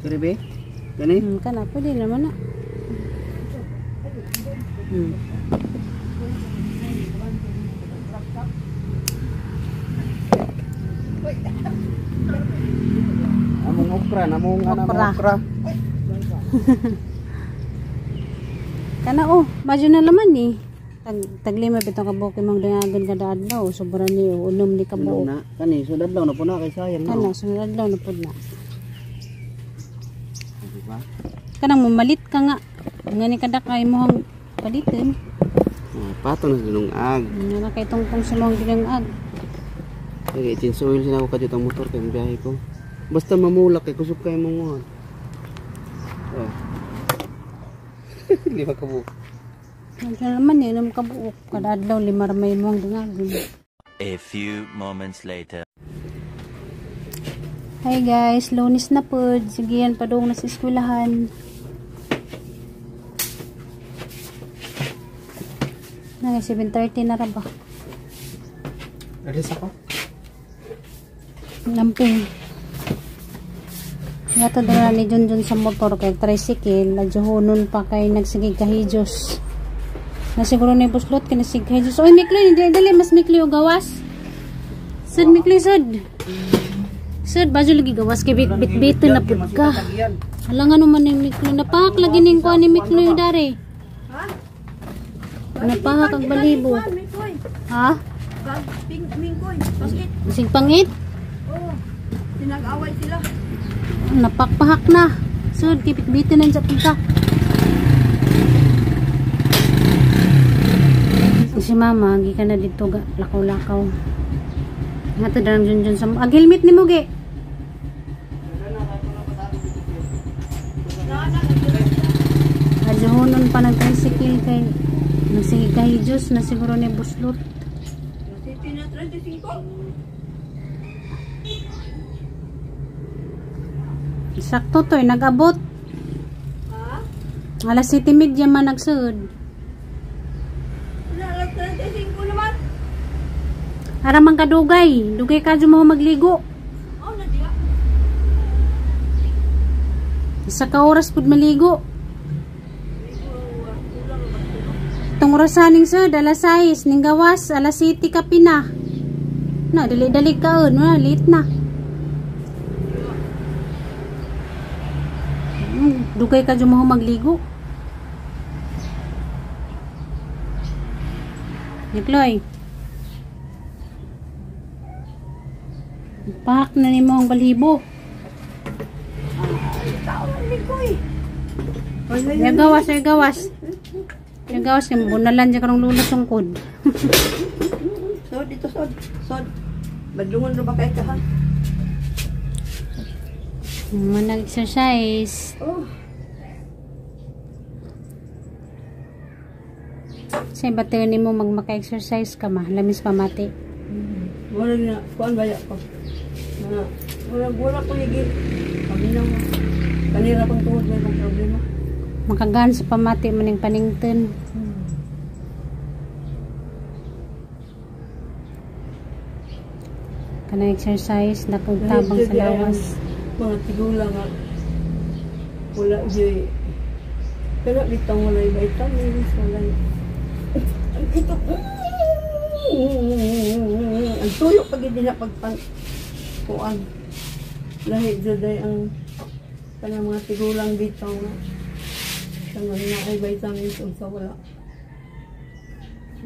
Karibe? Gani? Kana pwede naman na. Among okra, namong ana Okra. Okra. Kana oh, madyo na laman eh. Taglima bitong kabuok imong dangagon kada adlaw, sobra ni oh, unom ni Unom kabuok. na. Kani sudad lang na po na kay sayang na. Kana sunod adlaw na pud na. Diba? Kanang mamalit ka nga. Nga ni kada kay mo palitin. Ah, patong na sa dunungag. Nga na kay tungtong sa mong ginangag. Kaya i-change oil sila ko kadyo ang motor kay biyahe ko. Basta mamulak kay kusog kay mong oh. Oh. 5 ka buok. Madyo na laman eh, unom kabuok. Kada adlaw lima ra may mong dangagon. A few moments later. Hi guys, Lunes na pod. Sige yan, padung na sa eskwelahan. Nag 7:30 na ra ba? Alis ako. Namping. Yato dala ni Junjun sa motor kay tricycle, adyohonon pa kay nagsige kahijos. Na siguro ni buslot kay nagsige kahijos. Oy Mikloy, dali dali mas Mikloy og gawas. Sud Mikloy sud. Sud bajo lagi gawas kay bit bit bit na pud ka. Hala nga naman ni Mikloy napak lagi ning kuan ni Mikloy dare. Ha? Napahak ang balibo. Mingkoy. Ha? Mingkoy. Pangit. Bisig pangit. Oo. Pinag-away sila. Napakpahak na. Sud kay bitbitin ang japon ka. Si mama, gikan na dito ga lakaw-lakaw. Nga to darang Junjun sa ag helmet ni mo ge. Adyohonon pa nag tricycle kay nagsige kahijos na siguro ni buslot. City na 35. Sakto to eh, nag-abot. Ha? Alas 7:30 man nagsuod. Wala, alas 35 naman. Ara man kadugay, dugay ka mo magligo. Oh, na diya. Isa ka oras pud maligo. Tong orasaning sud, alas 6, ning gawas, alas 7 ka pina. Na, dali-dali ka, na, late na. Dugay ka mo magligo. Nikloy. Pak na nimo ang balibo. Ya gawas, ya gawas. Ya gawas kay bunalan jud karong lulo sungkod. Sod dito sod. Sod. Badlungon ra ba kay ka ha? Manag exercise. Oh. Sa batayon nimo magmaka-exercise ka ma, lamis pa mati. Wala na kuan baya ko. Na wala wala ko ligi. Paminaw. Kanira pang tuhod may pang problema. Makagaan sa pamati maning panington. Kana exercise na kung tabang sa lawas. Mga tigula nga wala gyud. Pero bitong walay vitamins, walay. Ito. Ang tuyo pag hindi na pagpan kuan. Lahi jud ay ang kanang mga tigulang bitaw nga. Kanang na ay vitamins unsa wala.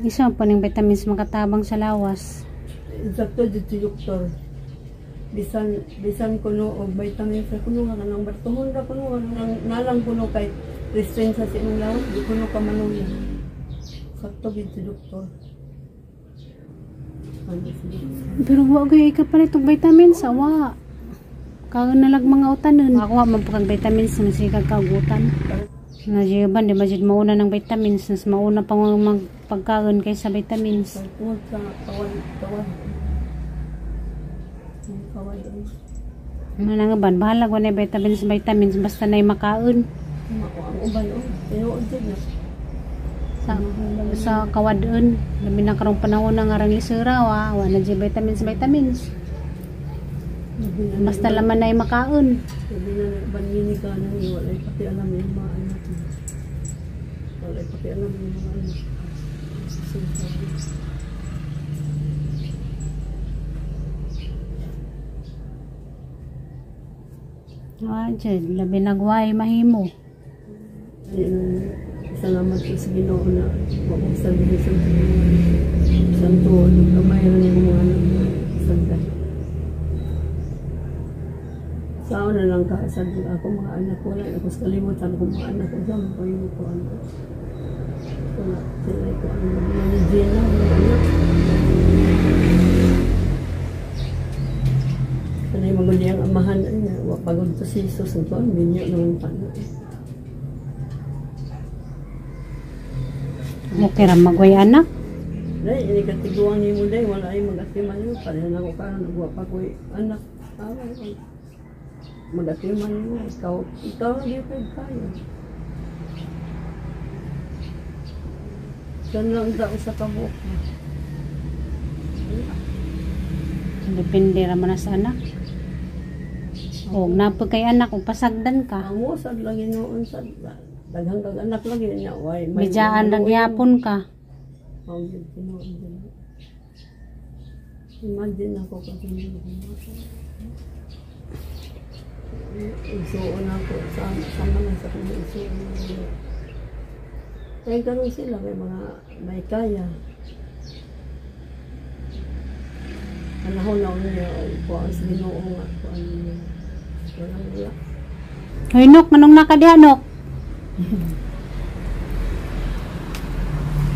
Isa pa ning vitamins makatabang sa lawas. Sakto dito doktor. Bisan kuno og vitamins sa kuno nga kanang bartuhon ra kuno nga nalang kuno kay restraint sa imong lawas di kuno ka manuya. Sakto dito doktor. Pero wa gyud ka palit og vitamins awa. Kaon na lag mga utanon. Ako wa man pud vitamins na siga kagutan. Najiban di ba jud mauna ng vitamins, mas mauna pa nga magpagkaon kaysa vitamins. Tungod sa kawan. Kawan. Ano na nga ban, bahala ko na vitamins, basta na'y makaon. Ang uban, oh. Tinuod jud na. Sa kawadon, labi na karong panahon na nga rang lisura, wa na jud vitamins. Basta laman na makaon. Sabi na banini ka nang walay pakialam yung mga anak mo. Walay pakialam yung mga anak. Sinasabi. Ah, dyan, labi nagway mahimo. Ayun, salamat po sa Ginoo na makusal din sa santo gamay ra nimo mga anak mo. Sagdan. Sao na lang ka sa ako mga anak ko, wala ako sa kalimutan ko mga anak ko sa ko yung ko ano. Wala sila ko ano ni Gina mga anak. Kanay maguli ang amahan niya, wa pagod to si Jesus ang tuan binyo naman pa na. Okay ra magway anak. Dai ini katiguang nimo dai wala ay magatiman nimo pareha na ko karon nagwa pa ko anak. Away magatiman nimo ikaw gyud kayo. Yan lang daw sa kabuok. Depende ra man na sa anak. Og napag kay anak ug pasagdan ka. Ang usad lagi noon sa daghang kag anak lagi niya way may Bidyaan ra gyapon ka. Mao gyud tinuod din. Imagine ako kasi igsuon ako sa sama na sa kanya igsuon ako. Kaya karon sila may mga may kaya. Panahon na niya kuan sa Ginoo nga kuan niya. Walang wala. Hoy Nok, manong nakadiha Nok?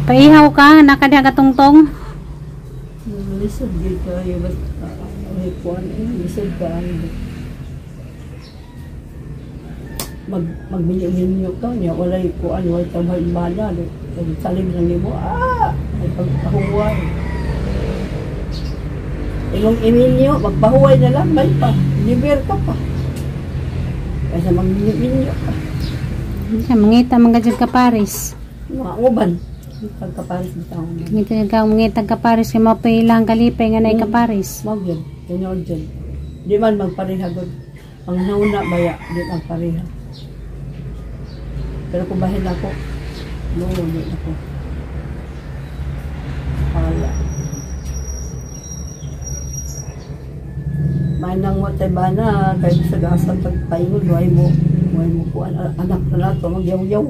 Paihaw ka, nakadiha ka tungtong. Lisod gyud kayo basta ay kuan eh lisod kayo. Magminyo-minyo ka niya walay kuan walay tambay bala salim lang nimo ay pagpahuway. Imong iminyo magpahuway na lang may pa liber ka pa. Kaysa magminyo-minyo ka. Siya mangita man ka ka Paris. Mga uban pagka Paris bitaw. Ngita ka mangita ka Paris kay mao pa ilang kalipay nga nay ka Paris. Mao gyud tinuod jud. Di man magpareha gud. Ang nauna baya di magpareha. Pero kung bahin ako, no, di ako. Pala. Manang mo tayo ba na, kahit sa gasang tagpaingon, way mo kuan, anak na nato, magyaw-yaw.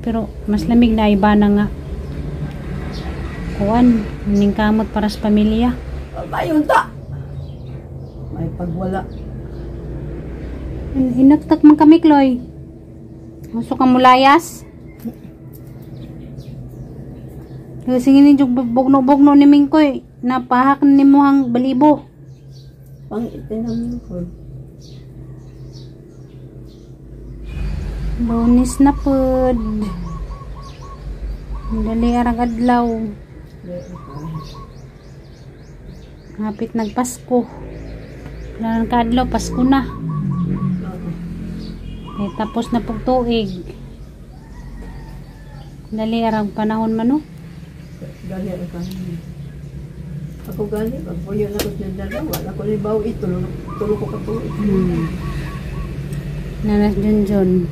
Pero mas lamig na iba na nga. Kuan, ning kamot para sa pamilya. Bayon ta! May pagwala. Inaktak man kami, Chloe. Gusto kang mulayas? Kasi ni jug bugno-bugno ni Mingkoy, napahak ni mo ang balibo. Pang itinang ko. Bonus na pud. Dali arang adlaw. Hapit nagpasko. Wala nang kaadlaw, Pasko na. Eh, tapos na pagtuig. Dali arang panahon man no. Gali ang kanin. Ako gali, pagpuyo na ko sa dalawa. Wala ko libaw ito, tulog ko katuig. Nanas Junjun.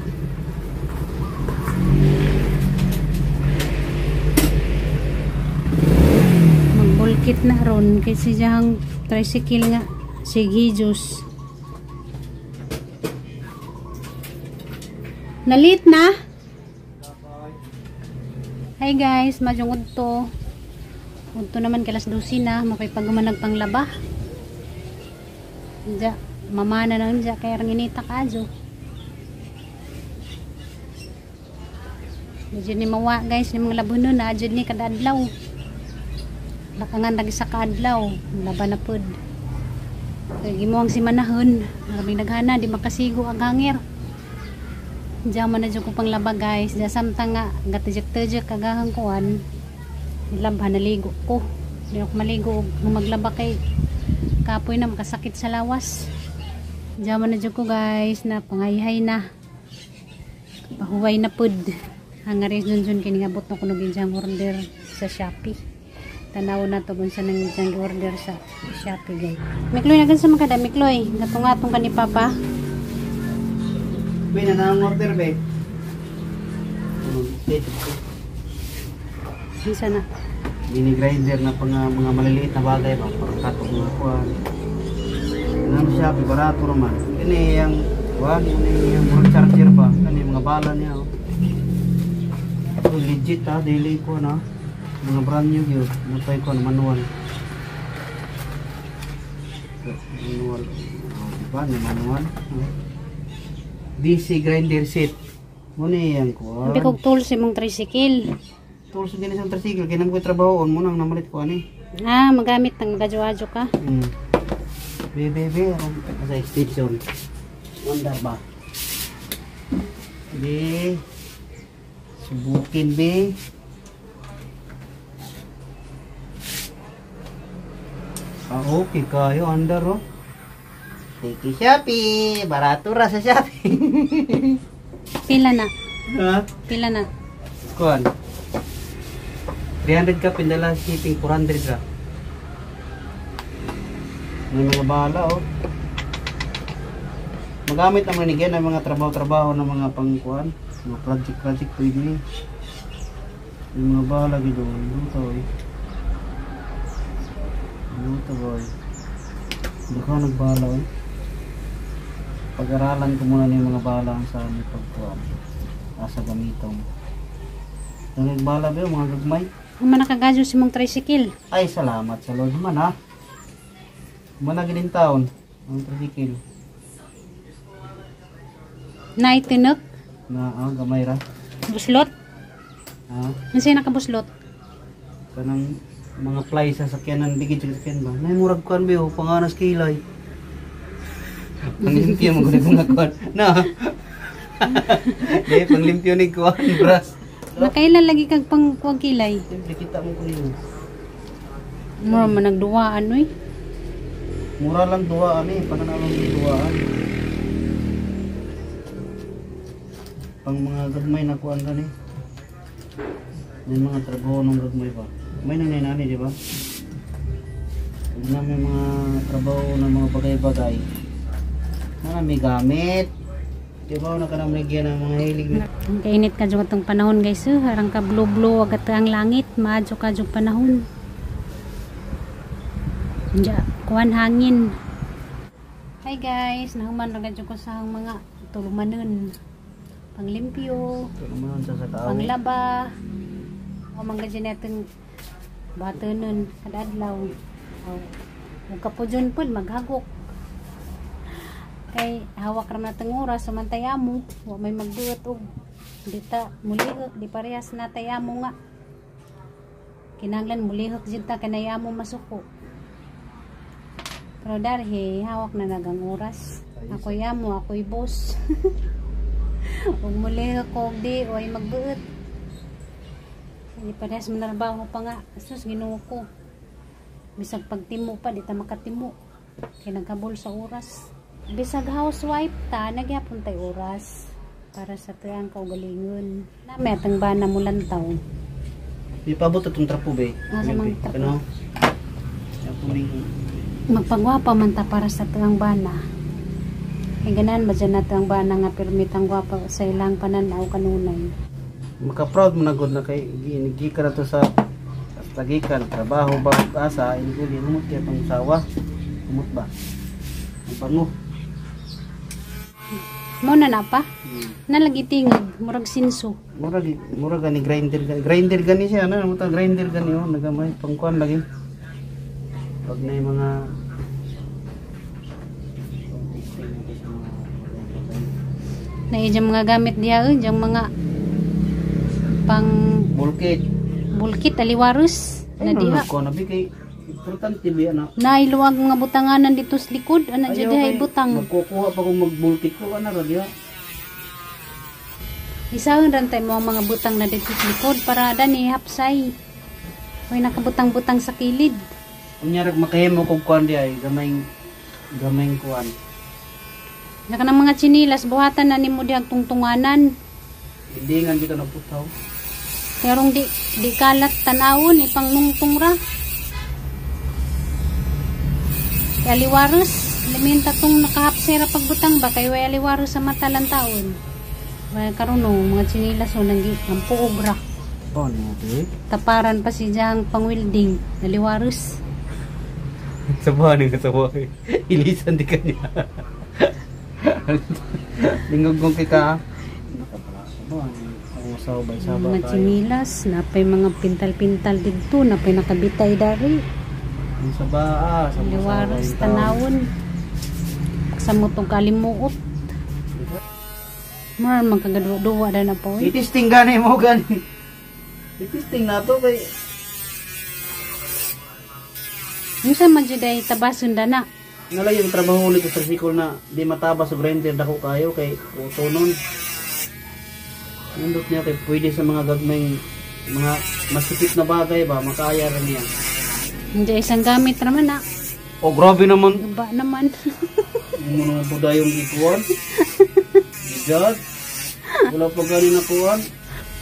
Magbulkit na ron kasi siyang tricycle nga sige juice. Nalit na. Hi guys, madyong udto. Udto naman kalas 12 na, makipagmanag panglaba. Diya, mamana na diya kaya rang inita ka adyo. Medyo ni mawa guys, ni mga labunon na adyo ni kada adlaw. Lakangan lagi sa kaadlaw, laban na pud. Kay gimuang si manahon, maraming naghana di makasigo ang hangir. Diya man na dyan ko panglaba guys, diya samtang nga gatejek-tejek kagahang kuan. Nilabhan naligo ko. Di ako maligo og maglaba kay kapoy na makasakit sa lawas. Diya man na dyan ko guys, na pangayhay na. Pahuway na pud. Hangaris dun dun kini ngabot na kuno gidyang order sa Shopee. Tanaw na to kung saan nang diyang order sa Shopee guys. Mikloy na gansa man kada Mikloy. Gatungatong ka ni Papa. Be, na nang order be. Kinsa na? Mini grinder na pang mga maliliit na bagay ba, parang katong mga kuan. Ano siya, barato naman. Ini yang kuan, ini yung murag charger ba? Kani mga bala niya oh. Oh, legit ha, daily ko na. Mga brand new yun. Napay ko manual. Manual. Oh, diba? May manual. Oh. DC grinder set. Muna yang kuan. Sabi kog tools imong tricycle. Tools din isang tricycle. Kaya naman ko trabahoon mo nang namalit ko ani. Ah, magamit ng gadyo-adyo ka. Be, be, be. Sa extension. Wonder ba? Be. Subukin, be. Ah, okay kayo. Under, oh. Thank you, Shopee. Barato ra sa Shopee. Pila na? Ha? Pila na? Kuan. 300 ka pindala shipping 400 ra. May mga bala oh. Magamit naman ni Gen ang mga trabaho-trabaho ng mga pangkuan, mga project-project pwede ni. May mga bala gid oh, luto eh. Luto boy. Hindi ko nagbala eh. Pag-aralan ko muna yung mga bala ang sa aming pagkuan. Asa gamiton. Nagbala ba yung mga gagmay? Ang nakagadyo si mong tricycle. Ay, salamat sa Lord man ha. Managin din taon ang tricycle. Naitinok. Na ah, gamay ra. Buslot. Ha? Ano nakabuslot? Kanang mga fly sa sakyanan, bigid sa sakyanan ba? Nay murag kuan ba oh, panganas kilay. Panglimpyo mo gud mga kuan. Na. Di panglimpyo ni kuan brush. Makailan lagi kag pang kuwag kilay. Siyempre kita mo kuno. Mura man nagduwaan oy. Mura lang duwaan eh, pananaw lang duwaan. Pang mga gagmay na kuan gani. May mga trabaho ng gagmay ba? May nanay nani, di ba? Pag na may mga trabaho ng mga bagay-bagay, na may gamit. Di ba na ka na may ng mga hilig na. Ang kainit ka jud atong panahon guys, oh. Harang ka blue-blue agad ang langit, maadyo ka jud panahon. Diya, kuan hangin. Hi guys, nahuman ra jud ko sa ang mga tulumanon. Panglimpyo, Tulumanon sa tao. Panglaba. O mga dyan natin batanon kada adlaw. O ug kapudyon pod maghagok. Kay hawak ra man atong oras sumantay amo, wa may magduot og dita mulihok di parehas natay amo nga. Kinahanglan mulihok jud ta kanay amo masuko. Pero darhi hawak na nagang oras. Ako'y amo, ako'y boss. Ug mulihok og di way magbuot. Di parehas manarbaho pa nga. Sus, Ginoo ko. Bisag pagtimo pa di ta makatimo. Kay naghabol sa oras. Bisag housewife ta, nagyapon tay oras para sa tuyang kaugalingon. Nami atang bana mo lantaw. Di paabot atong trapo be. Asa man trapo? Ano? Magpagwapa man ta para sa tuyang bana. Kay ganan ba dyan nato ang bana nga pirmitang gwapa sa ilang pananaw kanunay. Maka-proud mo na gud na kay gikan na to sa tagikan trabaho ba asa inguli humot kay tong sawa. Humot ba? Ang pango. Mo na na pa? Nalagi tingog, murag sinso. Murag murag gani grinder gani siya ano mo ta grinder gani oh nagamay pangkuan lagi. Pag na yung mga Na yung mga gamit diha eh, yung mga pang bulkit. Bulkit aliwarus na Ay, diha. no, ko na bi kay importante bi ana. Nailuwag mga butanganan dito sa likod, ana jud diha ibutang. Magkukuha pa kung magbulkit ko ana ra diha. Isahon ran tay mo ang mga butang na dito sa likod para dani hapsay. May nakabutang-butang sa kilid. Unya rag makahimo kog kuan di ay gamayng gamayng kuan. Naka ng mga tsinilas buhatan na nimo dihang tungtunganan. Hindi nga dito naputaw. Pero di kalat tanawon ipangnungtong ra. Aliwaros, liminta tong nakahapsera pagbutang ba kay way aliwaros sa mata lang taon. Way karon no, mga tsinilas o nang ang puog ra. Oh, niya eh. Taparan pa si Jang pang welding, aliwaros. Sabahan ng kasawa. Ilisan di kanya. Lingog kong kika. Mga tsinilas, napay mga pintal-pintal didto, napay nakabitay dari. Ang saba ah, sa Aliwaros tanawon. Sa mutong kalimuot. Mura man kagaduwa-duwa na na po. Eh. I-testing gani mo gani. I-testing na to kay Unsa man jud ay tabason dana. nalay yung trabaho ulit sa tricycle na di mataba sa grinder dako kayo kay utonon. Nindot niya kay pwede sa mga gagmayng mga masikip na bagay ba makaya ra niya. Hindi isang gamit raman na. Oh, grabe naman. Guba naman. Yung mga budayong ikuan. Gijad. Wala pa gani na kuan.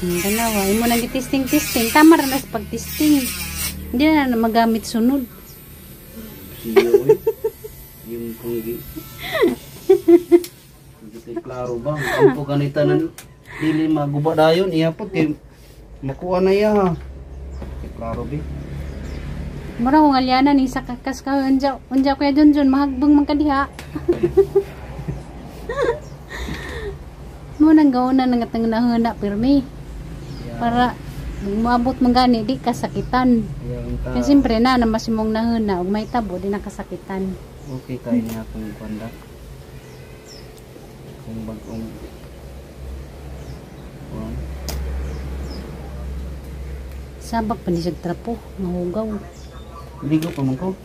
Ang dalawa, imo nang testing-testing. Tama ra na sa pag-testing. Hindi na na magamit sunod. Siyo eh. Yung kung gi. Hindi kay klaro ba? Ang po ganita na dili maguba dayon iya po kay makuha na iya ha. Kay klaro bi. Mura kong alyanan ni sa kakas ka unja unja kuya Junjun mahagbong man ka diha. Mo nang gauna nang atang nahuna pirmi para moabot man gani di kasakitan. Yang ta. Kaya siyempre na na masimong nahuna ug may tabo di nakasakitan. Okay kay niya akong kwanda. Kung bagong kuan. Sabak pa ni siya trapo, mahugaw. Ligo pa man ko.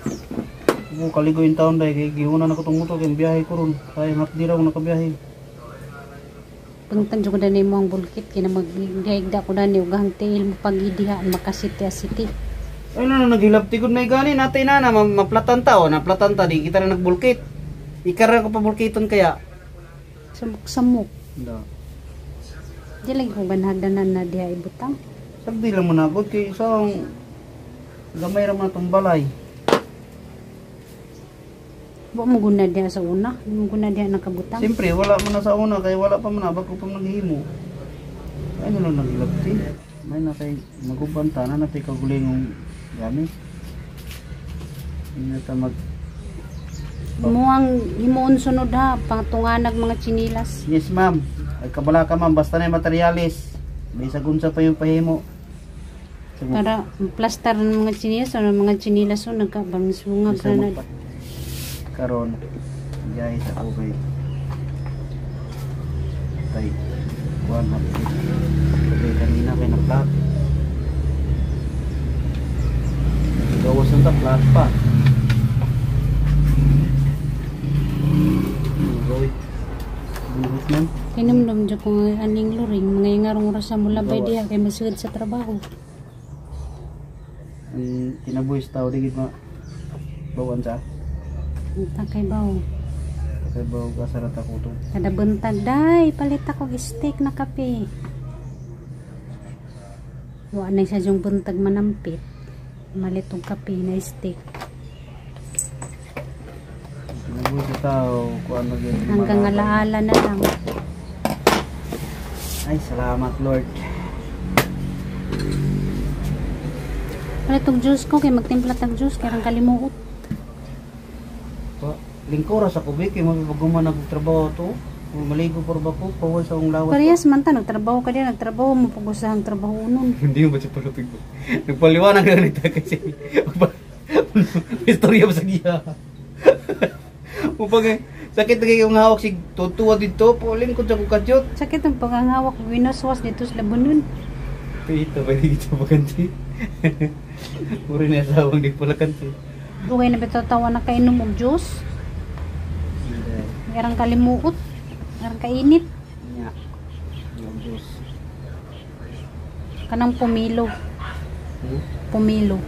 Ko kaligo yung taon dahil kay gihuna na ko tong motor kay biyahe ko ron. Kay hapdi raw nakabiyahe. Pangtan jud ko dani mo ang bulkit kay na maggaigda ko dani ug ang tiil mo pagidiha makasiti-asiti. Ay na na naghilap tigod na gani natay na na maplatan ta o naplatan ta di kita na nagbulkit. Ikara ko pa bulkiton kaya. Samok-samok. Da. Di lagi ko ganhagdanan na diha ibutang. Sagdi lang mo na gud kay isang gamay ra man atong balay. Wa mo guna diha sa una, di mo guna diha nakabutang. Siyempre wala man na sa una kay wala pa man na bago pa man naghimo. Ay na lang naghilap ti. May na kay maguban ta na natay kagulingong gamit. Hindi na ta mag Mo ang himuon sunod ha, pangtunganag mga tsinilas. Yes ma'am. Ay kabala ka ma'am basta na yung materialis. May sagunsa pa yung pahimo. Sagun- Para plaster ng mga tsinilas o ng mga tsinilas o nagkabangsungag Bisa na na. Karon biyahe sa ako kay tay kuan na kay kanina kay na-flat. Gawas ng ta flat pa. Goy. Buhot man. Kinumdum dyan ko nga aning luring, mga ingarong oras sa mulabay diha kay masugod sa trabaho. Ang kinabuhi sa tao di gid ma bawan sa Ang kay bawo. kay baw ka sa rata ko to. Kada buntag day, palit ako og steak na kape. Wa na siya yung buntag manampit. Malit og kape na steak. Kinabuhi sa tao kuan na gyud. Hanggang alaala na lang. Ay salamat Lord. Palit og juice ko kay magtimpla tag juice kay rang kalimuot. Pa, lingkor sa kubik kay mapaguma nagtrabaho to. Kung maligo por ba ko, pawal sa akong lawas. Parehas man ta nagtrabaho ka din, nagtrabaho mo pag-usahang trabaho nun. Hindi mo ba siya palupig ko? Nagpaliwanag na nito kasi istorya ba sa giya? Upang eh, sakit na kayong hawak si tutuwa dito, pulin ko sa kukadyot. Sakit ang paghahawak winaswas dito sa labanon. Ito, pwede kita pakanti. Puri na asawang di pala kanti. Dugay na bitaw tawa na kainom og juice. Arang kalimuot. Arang kainit. Nya. Yung juice. Kanang pumilo. Hmm? Pumilo.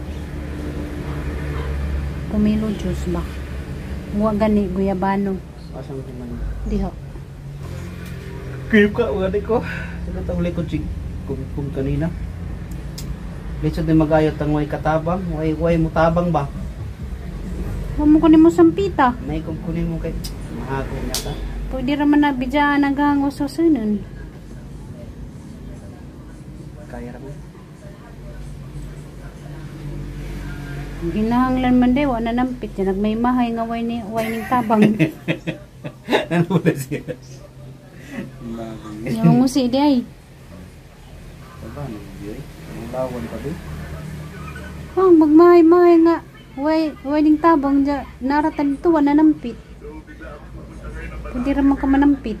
Pumilo juice ba? Wa gani guyabano. Asang kuman? Diha. Kaya ka, wala ko. Sagot ang likod si kumkum kanina. Lisod na magayot ang way katabang. Way mutabang ba? Wa mo kunin mo sampita. May kung kunin mo kay mahako niya ka. Pwede raman na bidyaan nagahangos sa sunon. Kaya ra mo. Ginahanglan man day, wa na nampit. Yan, nagmaymahay nga way ni way ning tabang. Ano ba siya? Yung ngusi di ay. Aba, ano yun? Ang lawan pa ba? Oh, magmahay-mahay nga. Way ning tabang dya. Naratan dito, wa na nampit. Pwede raman ka manampit.